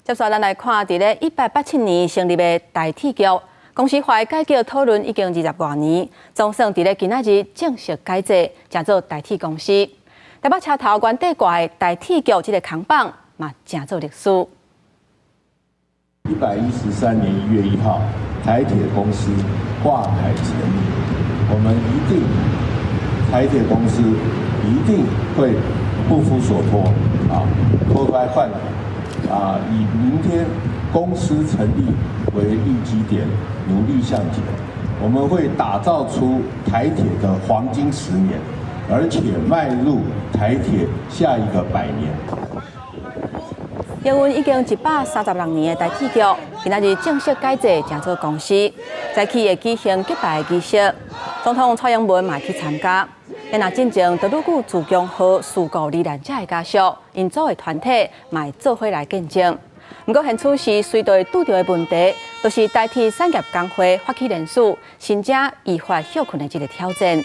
接下來咱來看，佇咧187年成立的台鐵局，公司化改革討論已經20外年，總算佇咧今仔日正式改制，成做台鐵公司。台北車頭原底掛的台鐵局這个扛棒，嘛成做歷史。 113年1月1號，台鐵公司掛牌成立，我們一定，台鐵公司一定會不負所託啊，脫胎換骨啊，以明天公司成立為立基點，努力向前。我們會打造出台鐵的黃金10年，而且邁入台鐵下一個百年。營運已經136年的台鐵局，今仔日正式改制，成做公司。早起會舉行揭牌儀式，總統蔡英文嘛去參加。若進前多愈久自強號事故罹難者的家屬，𪜶組的團體嘛會做伙來見證。毋過現此時隨隊拄著的問題，就是台鐵產業工會發起聯署，申請依法歇睏的這个挑戰。